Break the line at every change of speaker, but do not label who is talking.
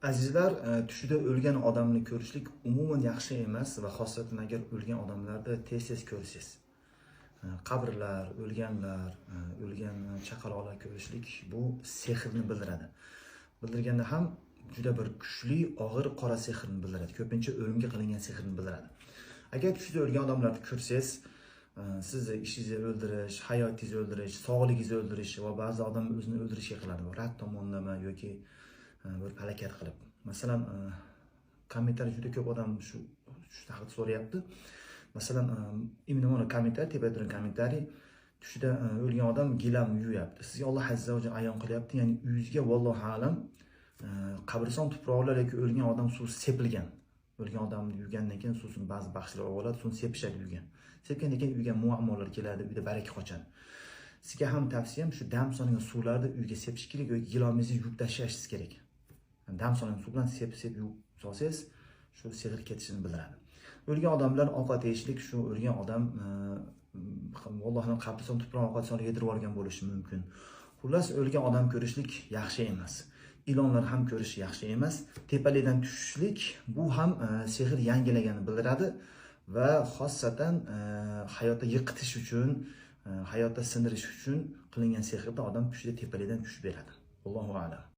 Azizlar, tushida o'lgan odamni ko'rishlik umuman yaxshi emas va xosatan agar o'lgan odamlarni tez-tez ko'rsangiz, qabrlar, o'lganlar, o'lgan chaqaloqlar ko'rishlik bu sehrni bildiradi. Bildirganda ham juda bir kuchli, og'ir qora sehrni bildiradi. Ko'pincha o'limga qilingan sehrni bildiradi. Agar tushida o'lgan odamlarni ko'rsangiz, sizni ishingizni o'ldirish, hayotingizni o'ldirish, sog'ligingizni o'ldirish va ba'zi odam o'zini o'ldirishga qiladi. Rad tomonlama yoki bir harakat qilib. Masalan, kommentariy juda ko'p odam shu haqida so'rayapti. Masalan, именно mana kommentariy, tepada turgan kommentariy: tushida o'lgan odam gilam yuyapti. Sizga Alloh azza va jalla ayon qilyapti, ya'ni uyingizga, vallohu alam, qabriston tuproqlar yoki o'lgan odam suvi sepilgan. O'lgan odamni yuvgandan keyin suvini ba'zi baxshilar olib oladi, suvini sepishadi uyga. Sepgandan keyin uyga muammolar keladi, uyda baraka qochadi. Sizga ham tavsiyam, shu dam solingan suvlarni uyga sepish kerak yoki gilomingizni yuvib tashlashingiz kerak. Dam solingan suv bilan sepib yuvib solsangiz, shu sehr ketishini bildiradi. O'lgan odam bilan ovqat yeyishlik, shu o'lgan odam, Allohning qabriston tuproq ovqat solib yedirib yuborgan bo'lishi mumkin. Xullas, o'lgan odam ko'rishlik yaxshi emas. Ilonlar ham ko'rish yaxshi emas. Tepalikdan tushishlik bu ham sehr yangilaganini bildiradi va xossatan hayotda yiqitish uchun, hayotda sindirish uchun qilingan sehrda odam tushida tepalikdan tushib beradi. Allohu a'lam.